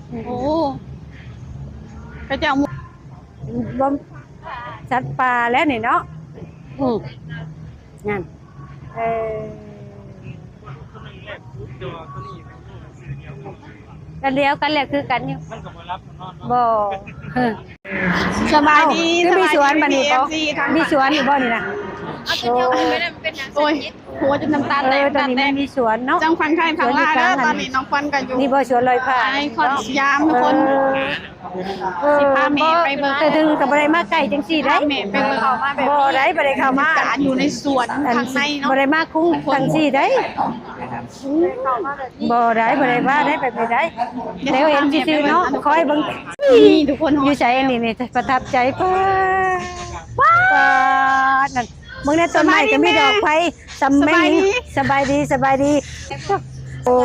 ໂອ້ ເຂົາເຈົ້າ ບໍ່ ສັດປ່າແລ້ວນີ້ເນາະ. ອືມ ນັ້ນ ເອີ ອັນດຽວກັນແຫຼະ ຄືກັນຢູ່ ມັນກໍບໍ່ຫຼັບບໍ່ນອນເນາະ ບໍ່. ສະບາຍດີ ເອົ້າ ຄືມີສວນບັດນີ້ບໍ່? ມີສວນຢູ່ບໍ່ນີ້ນະ? ໂອ້ຍ ຫົວຈົນນ້ຳຕາແຕກ ເອີ ຕອນນີ້ມັນມີສວນເນາະ ຈັ່ງຄວັນໄຄຄຳລາເດີ. ຕອນນີ້ນ້ອງຄວັນກໍຢູ່ ນີ້ບໍ່ ສວນລອຍຟ້າ ໄອຄອນສະຫຍາມທຸກຄົນ. ເອີ ຊິພາແມ່ໄປເບິ່ງ ແຕ່ເຖິງກໍບໍ່ໄດ້ມາໃກ້ຈັ່ງຊີ້ໄດ໋ ພາແມ່ໄປເບິ່ງ ບໍ່ໄດ້ ບໍ່ໄດ້ເຂົ້າມາ ການຢູ່ໃນສວນຂ້າງໃນເນາະ ບໍ່ໄດ້ມາຄຸ້ງຈັ່ງຊີ້ໄດ໋. ບໍ່ໄດ້ ບໍ່ໄດ້ວ່າໄດ້ ແບບນີ້ໄດ້ ແນວເຫັນຊື່ໆເນາະ. ຄອຍເບິ່ງ ນີ້ທຸກຄົນ ຢູ່ໃສອັນນີ້ນີ້ ປະທັບໃຈ ປາດ ປາດ ນັ້ນ ເບິ່ງໃນຕົ້ນໄມ້ກໍມີດອກໄຟ ສຳແມງ. ສະບາຍດີ ສະບາຍດີ ສະບາຍດີ. ໂອ້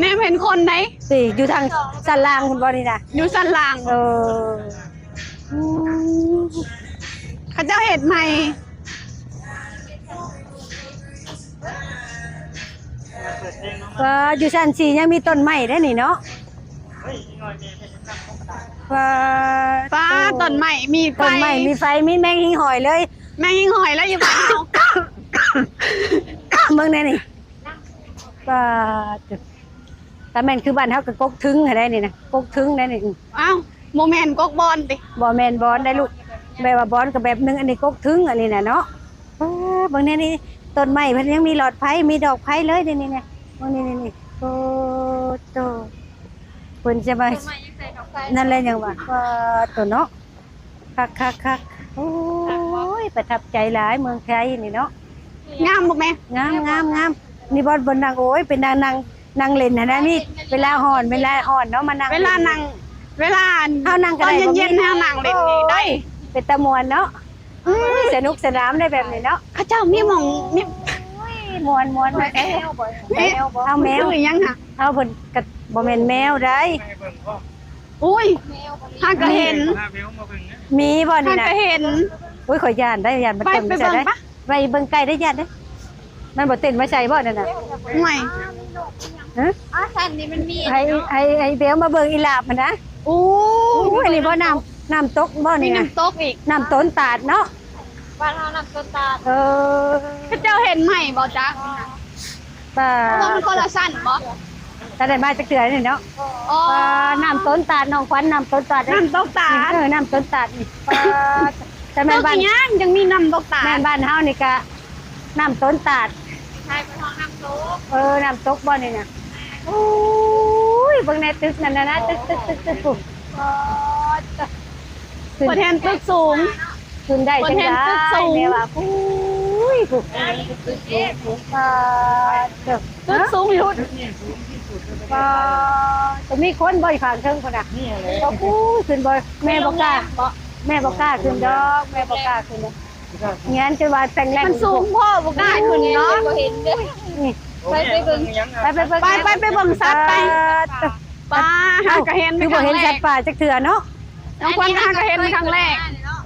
ແນມເຫັນຄົນໃດ໋ ຕິ ຢູ່ທາງຊັ້ນລ່າງພຸ້ນບໍ່ນີ້ນະ? ຢູ່ຊັ້ນລ່າງ ເອີ ອືມ ເຂົາເຈົ້າເຮັດໃໝ່. ວ່າຢູ່ຊັ້ນສີ່ຍັງມີຕົ້ນໄມ້ເດ້ນີ້ເນາະ. ວ່າ ປ້າ ໂອ້ ຕົ້ນໄມ້ມີໄຟ ຕົ້ນໄມ້ມີໄຟ ມີແມງຫິ້ງຫອຍເລີຍ ແມງຫິ້ງຫອຍເລີຍຢູ່ບ້ານເຮົາ. ເບິ່ງແດ່ນີ້ ປ້າດ ຖ້າແມ່ນຄືບ້ານເຮົາກໍກົກທຶງຫັ້ນແຫຼະນີ້ນະ ກົກທຶງແດ່ນີ້. ອ້າວ ບໍ່ແມ່ນກົກບອນຕິ? ບໍ່ແມ່ນບອນໄດ໋ລູກ ແບບວ່າບອນກໍແບບໜຶ່ງ ອັນນີ້ກົກທຶງ ອັນນີ້ນະເນາະ. ເອີ ເບິ່ງແດ່ນີ້ ຕົ້ນໄມ້ເພິ່ນຍັງມີຫຼອດໄຟ ມີດອກໄຟເລີຍນີ້ ນີ້ ນີ້ ເບິ່ງນີ້ ນີ້ ນີ້ ໂອ້ໂຕ ເພິ່ນຈະມາ ຕົ້ນໄມ້ຍັງໃສ່ດອກໄຟ ນັ້ນແຫຼະ ຍັງວ່າ ປາດໂຕເນາະ ຄັກໆໆ. ໂອ້ຍ ປະທັບໃຈຫຼາຍເມືອງໄທນີ້ເນາະ. ງາມບໍ່ແມ່? ງາມ ງາມ ງາມ. ນີ້ບ່ອນ ບ່ອນນັ່ງ ໂອ້ຍ ເປັນນັ່ງ ນັ່ງ ນັ່ງຫຼິ້ນຫັ້ນນະ ມີເວລາຮ້ອນ ເວລາຮ້ອນເນາະ ມານັ່ງ ເວລານັ່ງ ເວລາອັນ ເຮົານັ່ງກໍໄດ້ ຕອນເຢັນໆ ເຮົານັ່ງຫຼິ້ນນີ້ໄດ້ ເປັນຕາມ່ວນເນາະ. ອືມ ສະໜຸກສະໜານໄດ້ແບບນີ້ເນາະ. ເຂົາເຈົ້າມີໝ່ອງ ມີ ໂອ້ຍ ມ່ວນ ມ່ວນ ແມວ ແມວ ເອົາແມວ ຄືຫຍັງຫະ? ເອົາ ເພິ່ນກໍບໍ່ແມ່ນແມວໃດ໋. ອຸ້ຍ ຫາກະເຫັນ ມີບໍ່ນີ້ນະ? ຫາກະເຫັນ ອຸ້ຍ ຂ້ອຍຢ້ານໄດ໋ ຢ້ານມັນເຕັມໃສ່ໄດ໋. ໄປເບິ່ງໃກ້ໄດ້ຢ້ານເດ້ ມັນບໍ່ເຕັ້ນມາໃສ່ບໍ່ນັ້ນນະ? ຫ່ວຍ ຮະ? ອໍ ຊັ້ນນີ້ມັນມີ ໃຫ້ ໃຫ້ ໃຫ້ເບວມາເບິ່ງອີຫຼາບຫັ້ນນະ. ໂອ້ ອັນນີ້ບໍ່ ນ້ຳ ນ້ຳຕົກບໍ່ນີ້ນະ? ມີນ້ຳຕົກອີກ ນ້ຳຕົ້ນຕາດເນາະ ບ້ານເຮົານ້ຳຕົ້ນຕາດ. ເອີ ເຂົາເຈົ້າເຮັດໃໝ່ບໍ່ຈັກ ປາ ເພາະວ່າມັນຄົນລະຊັ້ນບໍ່? ບໍ່ໄດ້ມາຈັກເທື່ອນີ້ເນາະ. ອໍ ປາ ນ້ຳຕົ້ນຕາດ ນ້ອງຂວັນ ນ້ຳຕົ້ນຕາດເດ້ ນ້ຳຕົກຕາດ. ເອີ ນ້ຳຕົ້ນຕາດນີ້ ປາ ແຕ່ແມ່ນບ້ານ ຍັງ ຍັງມີນ້ຳຕົກຕາດ ແມ່ນບ້ານເຮົານີ້ກະນ້ຳຕົ້ນຕາດ ໃຊ່ ເພິ່ນຮ້ອງນ້ຳຕົກ. ເອີ ນ້ຳຕົກບໍ່ນີ້ນະ? ໂອ້ຍ ເບິ່ງແນ່ຕຶກນັ້ນນະ ຕຶກ ຕຶກ ຕຶກ ຕຶກ ພຸ້ນ ປາ ເພິ່ນແຮ່ນຕຶກສູງ ຂຶ້ນໄດ້ຈັ່ງໃດ ແມ່ວ່າ ໂອ້ຍ ພຸ້ນ ປາ ຕຶກສູງຢູ່ພຸ້ນ ປາ ຕ້ອງມີຄົນບໍ່ຢູ່ຂ້າງເທິງພຸ້ນນະ? ໂອ້ຍ ຂຶ້ນບໍ່ ແມ່ບໍ່ກ້າ ແມ່ບໍ່ກ້າຂຶ້ນດອກ ແມ່ບໍ່ກ້າຂຶ້ນດອກ. ແມ່ນ ຈະວ່າແຕ່ງແລ້ງ ມັນສູງໂພດ ບໍ່ກ້າຂຶ້ນເນາະ ບໍ່ເຫັນເດ້. ນີ້ ໄປ ໄປເບິ່ງ ໄປ ໄປ ໄປ ໄປ ໄປເບິ່ງສັດໄປ. ປາ ຫາກະເຫັນ ຄືບໍ່ເຫັນສັດປ່າຈັກເທື່ອເນາະ. ນ້ອງຄວັນຫາກະເຫັນເປັນຄັ້ງແລກ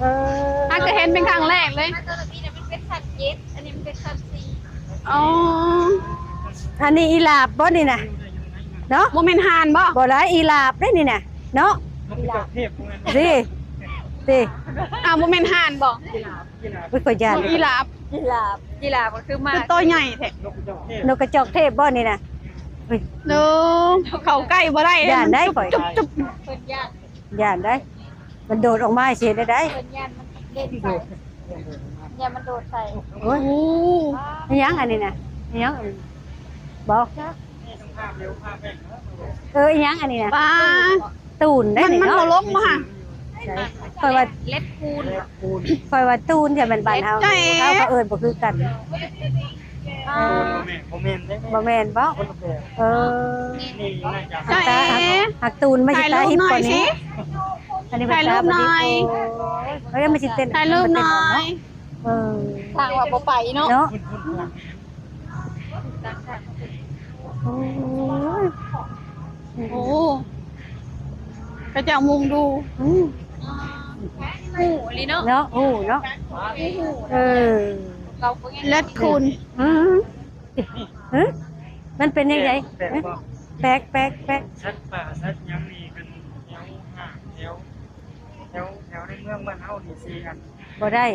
ເອີ ຫາກະເຫັນເປັນຄັ້ງແລກເລີຍ. ມັນເປັນຊັ້ນເຈັດ ອັນນີ້ມັນເປັນຊັ້ນສີ່. ອໍ ອັນນີ້ອີຫຼາບບໍ່ນີ້ນະ ເນາະ? ບໍ່ແມ່ນຫ່ານບໍ່? ບໍ່ຫຼາຍ ອີຫຼາບເດ້ນີ້ນະ ເນາະ? ນີ້ ນີ້ ອ້າວ ບໍ່ແມ່ນຫ່ານບໍ່? ອຸ້ຍ ຂ້ອຍຢ້ານ ອີຫຼາບ ອີຫຼາບ ອີຫຼາບກໍຄືໝາກ ຄືໂຕໃຫຍ່ແທ້. ນົກກະຈອກເທບບໍ່ນີ້ນະ? ເອີ ເຂົ້າໃກ້ບໍ່ໄດ້ ຢ້ານໄດ໋ຂ້ອຍ ຈຸບໆ ເພິ່ນຢ້ານ ຢ້ານໄດ໋ ມັນໂດດອອກມາຊິເຮັດແນວໃດ? ເພິ່ນຢ້ານມັນເດັ່ນໃສ່ ຢ້ານມັນໂດດໃສ່. ໂອ້ຍ ອີຫຍັງອັນນີ້ນະ? ອີຫຍັງອັນນີ້? ບໍ່ ເອີ ອີຫຍັງອັນນີ້ນະ? ປາ ຕູນໄດ໋ ມັນ ນີ້ ມັນ ເນາະ ບໍ່ລົງບໍ່ຫະ? ຂ້ອຍວ່າເລັບຄູນ ຂ້ອຍວ່າຕູນ ແຕ່ແມ່ນບ້ານເຮົາ ເຮົາກໍເອີ້ນບໍ່ຄືກັນ. ເອີ ບໍ່ແມ່ນ ບໍ່ແມ່ນເດ້ ບໍ່ແມ່ນບໍ່? ຄົນລະແບບ ເອີ ນີ້ໜ້າຈະ ຮັກຕາ ຮັກ ຮັກຕູນ ມັນຊິຕາຮິບກວ່ານີ້. ອັນນີ້ມັນຕາບໍ່ດີ ໂອ້ຍ ມັນຊິເຕັ້ນ ຖ່າຍຮູບໜ້ອຍ ເອີ ທາງວ່າບໍ່ໄປເນາະ ເນາະ. ໂອ້ຍ ໂອ້ ເຂົາເຈົ້າມຸງດູ ອືມ ຮູ້ອີ່ຫຼີເນາະ ເນາະ ຮູ້ເນາະ ເອີ ເລີດຄູນ ອືມ ຮະ ມັນເປັນຈັ່ງໃດ? ແປກບໍ່? ແປກ ແປກ ແປກ ສັດປ່າສັດຫຍັງນີ້ເປັນ ແຖວ ແຖວ ແຖວໃນເມືອງບ້ານເຮົານີ້ຊິອັນ ບໍ່ໄດ້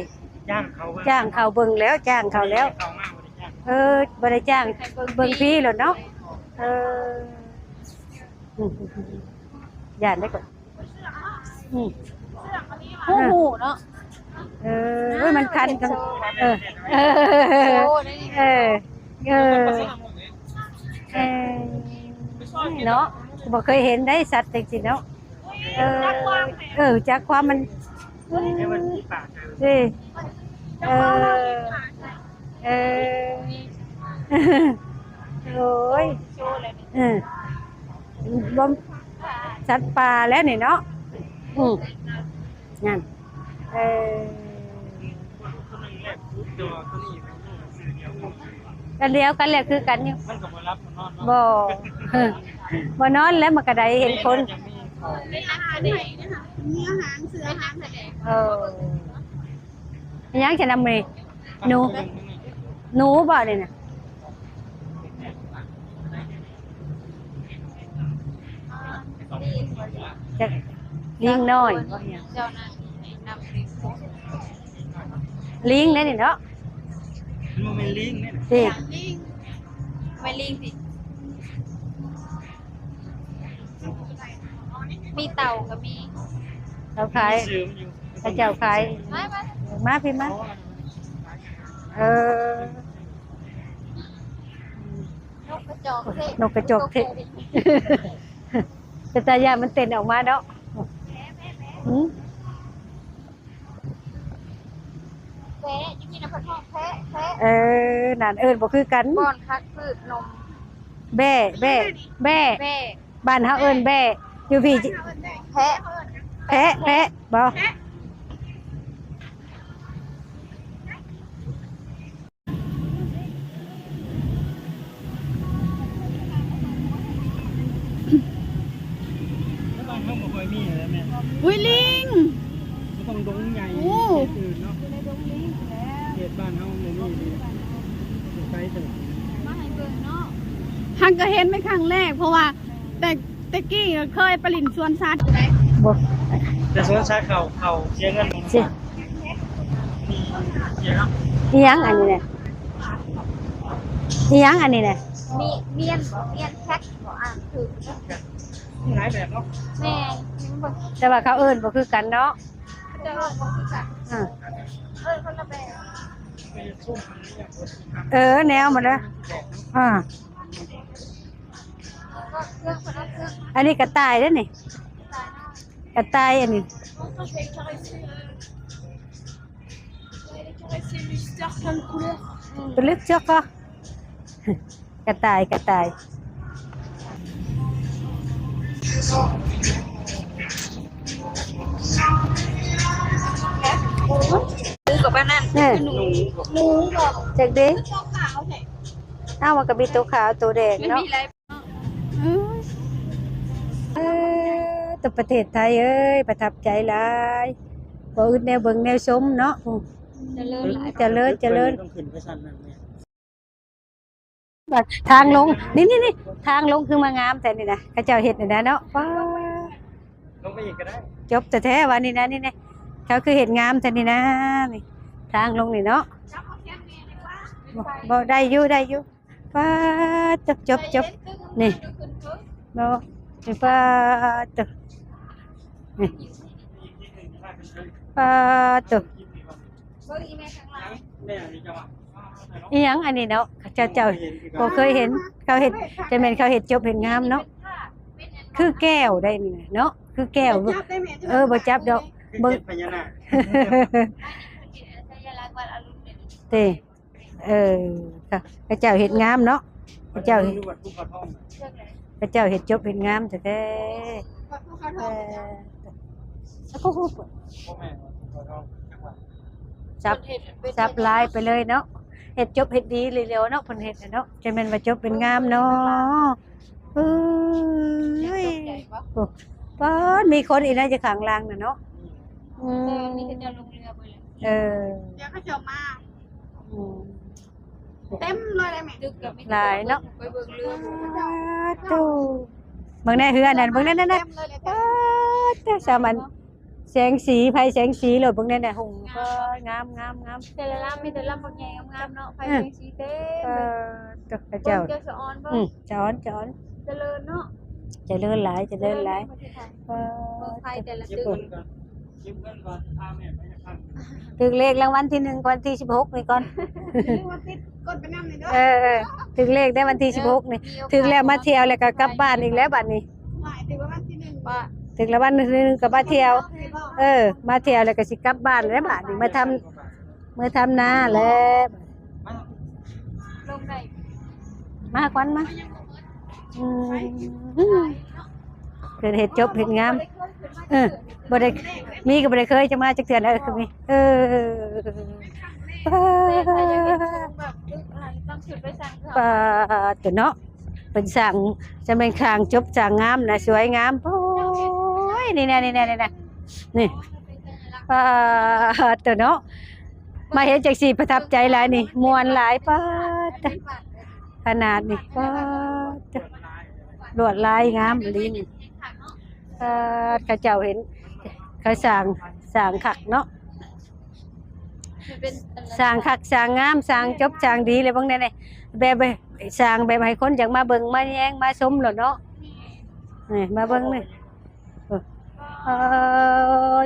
ຈ້າງເຂົາເບິ່ງ ຈ້າງເຂົາເບິ່ງແລ້ວ ຈ້າງເຂົາແລ້ວ ເຂົາມາບໍ່ໄດ້ຈ້າງ ເອີ ບໍ່ໄດ້ຈ້າງ ເບິ່ງຟຣີໂລດເນາະ ເອີ ຢ້ານໄດ້ກໍ ອືມ ຮູ້ ຮູ້ເນາະ ເອີ ມັນຄັນກັນ ເອີ ເອີ ເອີ ເອີ ເອີ ເນາະ ບໍ່ເຄີຍເຫັນໄດ໋ສັດຈັ່ງຊີ້ເນາະ ເອີ ເອີ ຈັກຄວາມມັນ ເອີ ເອີ ເອີ ໂອ້ຍ ເອີ ບໍ່ ສັດປ່າແລ້ວນີ້ເນາະ ອືມ ນັ້ນ ເອີ ອັນດຽວກັນແຫຼະ ຄືກັນຢູ່ ມັນກໍບໍ່ຫຼັບບໍ່ນອນເນາະ ບໍ່ ບໍ່ນອນແລ້ວ ມັນກໍໄດ້ເຫັນຄົນ ເອີ ອີຫຍັງຊັ້ນນະມື້ນີ້ ໜູ ໜູບໍ່ນີ້ນະ ຈັກ ລີງນ້ອຍບໍ່ ອີຫຍັງ ລີງເດ້ນີ້ເນາະ ມັນບໍ່ແມ່ນລີງເດ້ ຕິ ແມ່ນລີງຕິ ມີເຕົ່າກໍມີ ເຂົາຂາຍ ເຂົາເຈົ້າຂາຍ ມາ ມາ ມາພີ່ມາ ເອີ ນົກກະຈອກເທດ ນົກກະຈອກເທດ ເປັນຕາຢ້ານ ມັນເຕັ້ນອອກມາເນາະ ຫື ແພະ ຢູ່ພີ້ນະເພິ່ນຮ້ອງແພະ ແພະ ເອີ ນັ້ນເອີ້ນບໍ່ຄືກັນ ບ່ອນຄັກພືດນົມ ແບ້ ແບ້ ແບ້ ແບ້ ບ້ານເຮົາເອີ້ນແບ້ ຢູ່ພີ້ ແພະ ແພະ ແພະ ບໍ່ ບ້ານເຮົາບໍ່ຄ່ອຍມີແຫຼະແມ່ ອຸ້ຍ ລີງ ມັນຕ້ອງດົງໃຫຍ່ ໂອ້ ເຂດອື່ນເນາະ ຢູ່ໃນດົງລີງແຫຼະ ເຂດບ້ານເຮົາບໍ່ມີເດ້ ໄກເຕີບ ມາໃຫ້ເບິ່ງເນາະ ຫັກກໍເຫັນເປັນຄັ້ງແລກ ເພາະວ່າ ແຕ່ ແຕ່ກີ້ເຄີຍໄປຫຼິ້ນສວນສັດ ບໍ່ ແຕ່ສວນສັດເຂົາ ເຂົາເສຍເງິນ ຊິ ນີ້ເສຍເນາະ ອີຫຍັງອັນນີ້ນະ ອີຫຍັງອັນນີ້ນະ ມີ ມຽນບໍ່ ມຽນແຄດບໍ່ ອ່ານຖືກ ມີຫຼາຍແບບເນາະ ແມ່ນ ແຕ່ວ່າເຂົາເອີ້ນບໍ່ຄືກັນເນາະ ເຂົາເອີ້ນບໍ່ຄືກັນ ເອີ ເອີ້ນຄົນລະແບບ ເອີ ແນວໝົດເລີຍ ອ່າ ອັນນີ້ກະຕ່າຍເດ້ນີ້ ກະຕ່າຍອັນນີ້ ເປັນເລັບເຊືອກກໍ ກະຕ່າຍ ກະຕ່າຍ ໝູກັບອັນນັ້ນ ເອີ ໜູ ໜູບໍ ຈັກເດ້ ເອົາ ມັນກໍມີໂຕຂາວໂຕແດງເນາະ ເອີ ໂຕປະເທດໄທເອີຍ ປະທັບໃຈຫຼາຍ ບໍ່ອຶດແນວເບິ່ງແນວຊົມເນາະ ຈະເລີນຫຼາຍ ຈະເລີນ ຈະເລີນ ຕ້ອງຂຶ້ນໄປຊັ້ນນັ້ນແມ່ ທາງລົງ ນີ້ໆໆ ທາງລົງຄືມາງາມແທ້ນີ້ນະ ເຂົາເຈົ້າເຮັດນີ້ນະເນາະ ປ້າ ລົງໄປອີກກໍໄດ້ ຈົບແທ້ໆວ່ານີ້ນະ ນີ້ນະ ເຂົາຄືເຮັດງາມແທ້ນີ້ນະ ນີ້ ທາງລົງນີ້ເນາະ ບໍ່ ບໍ່ ໄດ້ຢູ່ ໄດ້ຢູ່ ປ້າດ ຈົບ ຈົບ ຈົບ ນີ້ ບໍ່ ນີ້ ປ້າດ ນີ້ ປ້າດ ອີ່ຫຍັງອັນນີ້ເນາະ ເຈົ້າ ເຈົ້າບໍ່ເຄີຍເຫັນ ເຂົາເຮັດ ຈະແມ່ນເຂົາເຮັດຈົບເຮັດງາມເນາະ ຄືແກ້ວໄດ໋ນີ້ເນາະ ຄືແກ້ວ ເອີ ບໍ່ຈັບດອກ ເບິ່ງ ເປັນພະຍານາກ ເດ້ ເອີ ເຂົາເຈົ້າເຮັດງາມເນາະ ເຂົາເຈົ້າເຮັດ ເຂົາເຈົ້າເຮັດຈົບເຮັດງາມແທ້ໆ ເອີ ສັບ ສັບລາຍໄປເລີຍເນາະ ເຮັດຈົບເຮັດດີເລີຍເນາະ ເພິ່ນເຮັດເນາະ ຈະແມ່ນວ່າຈົບເປັນງາມເນາະ ເອີຍ ໂອ້ ປາດ ມີຄົນອີກນະຢູ່ຂ້າງຫຼັງນະເນາະ ອືມ ເອີ ດຽວເຂົາເຈົ້າມາ ອືມ ເຕັມເລີຍແຫຼະແມ່ ຫຼາຍເນາະ ໄປເບິ່ງເຮືອ ປາດໂທ້ ເບິ່ງແນ່ເຮືອນັ້ນ ເບິ່ງແນ່ນັ້ນ ເຕັມເລີຍແຫຼະ ປາ ເຈົ້າ ສາມັນ ແສງສີ ໄຟແສງສີໂລດ ເບິ່ງແດ່ນະ ຫຸ່ງ ງາມ ເອີ ງາມ ງາມ ງາມ ແຕ່ລະລຳມີແຕ່ລຳບັກໃຫຍ່ງາມໆເນາະ ໄຟ ເອີ ແສງສີເຕັມ ເອີ ເລີຍ ເຈົ້າ ເຈົ້າສະອອນບໍ່? ອືມ ສະອອນ ສະອອນ ຈະເລີນເນາະ ຈະເລີນຫຼາຍ ຈະເລີນຫຼາຍ ເອີ ເບິ່ງໄຟແຕ່ລະຕຶກ ຖືກເລກລາງວັນທີໜຶ່ງ ວັນທີສິບຫົກນີ້ກ່ອນ ເອີ ເອີ ຖືກເລກໄດ້ວັນທີສິບຫົກນີ້ ເອີ ຖືກແລ້ວມາທ່ຽວແລ້ວກໍກັບບ້ານອີກແລ້ວບັດນີ້ ຖືກລາງວັນທີໜຶ່ງ ວ່າ ຖືກລາງວັນທີໜຶ່ງກໍມາທ່ຽວ ເອີ ມາທ່ຽວແລ້ວກໍຊິກັບບ້ານແລ້ວບາດນີ້ ມາທຳ ເມືອທຳນາແລ້ວ ລົງໄດ້ ມາຂວັນມາ ອືມ ເພິ່ນເຮັດຈົບເຮັດງາມ ເອີ ບໍ່ໄດ້ ມີກໍບໍ່ໄດ້ເຄີຍຈະມາຈັກເທື່ອ ເອີ ຄືມີ ເອີ ປາດ ປາດ ໂຕເນາະ ເພິ່ນສ້າງ ຈະແມ່ນສ້າງຈົບສ້າງງາມນະ ສວຍງາມ ໂອ້ຍ ນີ້ແນ່ ນີ້ແນ່ ນີ້ແນ່ ນີ້ ປາດ ໂຕເນາະ ມາເຫັນຈັກຊິປະທັບໃຈຫຼາຍນີ້ ມ່ວນຫຼາຍ ປາດ ຂະໜາດນີ້ ປາດ ລວດລາຍງາມອີ່ຫຼີນີ້ ປາດ ເຂົາເຈົ້າເຫັນ ເຂົາສ້າງ ສ້າງຄັກເນາະ ສ້າງຄັກສ້າງງາມ ສ້າງຈົບສ້າງດີເລີຍ ເບິ່ງແດ່ນີ້ ແບບ ສ້າງແບບໃຫ້ຄົນຢາກມາເບິ່ງມາແຍງມາຊົມໂລດເນາະ ນີ້ ມາເບິ່ງນີ້ ເອີ ເອີ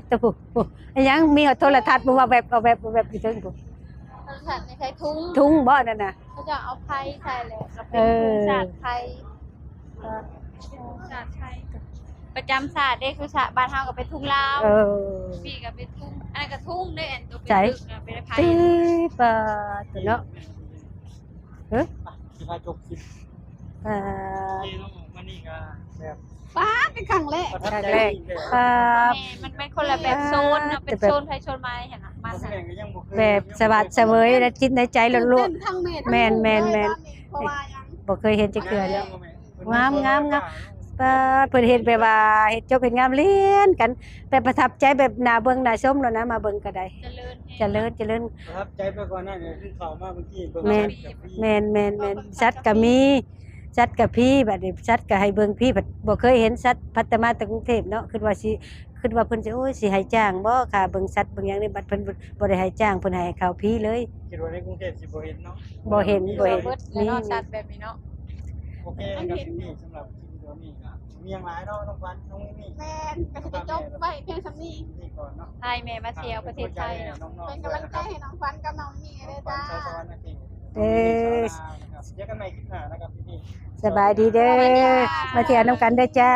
ຕະ ຜູ້ ຜູ້ ອີຫຍັງ ມີໂທລະທັດບໍ່ ວ່າແວບ ເອົາແວບ ແວບຢູ່ເທິງຜູ້ ໂທລະທັດໃນໃສ່ທຸງ ທຸງບໍ່ນັ້ນນະ ເຂົາເຈົ້າເອົາໄຟໃສ່ແລ້ວກໍເປັນ ເອີ ທຸງສາດໄຟ ເອີ ເປັນທຸງສາດໄຟ ປະຈຳຊາດເດ້ ຄືຊາດ ບ້ານເຮົາກໍເປັນທຸງລາວ ເອີ ພີ່ກໍເປັນທຸງ ອັນນັ້ນກໍທຸງເດ້ ອັນຕົວເປັນ ໃສ ຕຶກນະ ເປັນໄຟ ປາດ ໂຕເນາະ ເອີ ຊິພາຈົບຄລິບ ອ່າ ໂອເຄເນາະ ມື້ນີ້ກໍແບບ ປາດ ເປັນຄັ້ງແລກ ປະທັບໃຈ ຄັ້ງແລກ ປາດ ແມ່ນ ມັນເປັນຄົນລະແບບໂຊນເນາະ ເປັນໂຊນໃຜໂຊນມັນຫັ້ນນະ ມັນ ແບບສະຫວັດສະເຫວີຍໃນຈິດໃນໃຈລ້ວນໆ ແມ່ນໆໆ ເພາະວ່າຫຍັງ ບໍ່ເຄີຍເຫັນຈັກເທື່ອເລີຍ ງາມໆໆ ປາດ ເພິ່ນເຮັດແບບວ່າເຮັດຈົບເຮັດງາມລຽນກັນ ແບບປະທັບໃຈ ແບບໜ້າເບິ່ງໜ້າຊົມໂລດນະ ມາເບິ່ງກໍໄດ້ ຈະເລີນ ຈະເລີນ ຈະເລີນ ປະທັບໃຈໄປກວ່ານັ້ນ ຄືເຂົ້າມາເມື່ອກີ້ເບິ່ງ ແມ່ນ ສັດກໍມີ ແມ່ນໆໆ ສັດກໍມີ ສັດກໍຟຣີ ບັດນີ້ສັດກໍໃຫ້ເບິ່ງຟຣີ ພັດບໍ່ເຄີຍເຫັນສັດ ພັດແຕ່ມາແຕ່ກຸງເທບເນາະ ຄິດວ່າຊິ ຄິດວ່າເພິ່ນຊິ ໂອ້ຍ ຊິໃຫ້ຈ້າງບໍ່ ຄ່າເບິ່ງສັດເບິ່ງຫຍັງນີ້ ບັດເພິ່ນບໍ່ ບໍ່ໄດ້ໃຫ້ຈ້າງ ເພິ່ນໃຫ້ເຂົ້າຟຣີເລີຍ ຄິດວ່າໃນກຸງເທບຊິບໍ່ເຫັນເນາະ ບໍ່ເຫັນ ບໍ່ເຫັນ ເຫຼືອເບິດແລ້ວເນາະ ມີ ສັດແບບນີ້ເນາະ ໂອເຄ ອັນ ກັບ ເຫັນ ຄລິບນີ້ ສຳລັບຄລິບວິດີໂອນີ້ກໍ ມີຫຍັງຫຼາຍເນາະ ນ້ອງຂວັນ ນ້ອງມີມີ ແມ່ນ ກໍຊິໄດ້ຈົບໄວ້ພຽງສ່ຳນີ້ ນີ້ກ່ອນເນາະ ໃຫ້ແມ່ມາທ່ຽວປະເທດໄທເນາະ ເປັນກຳລັງໃຈໃຫ້ນ້ອງຂວັນກັບນ້ອງມີເດີຈ້າ ເອີ ເຈີກັນໃໝ່ຄລິບໜ້ານະຄັບ ສະບາຍດີເດີ ສະບາຍດີ ມາທ່ຽວນຳກັນເດີຈ້າ.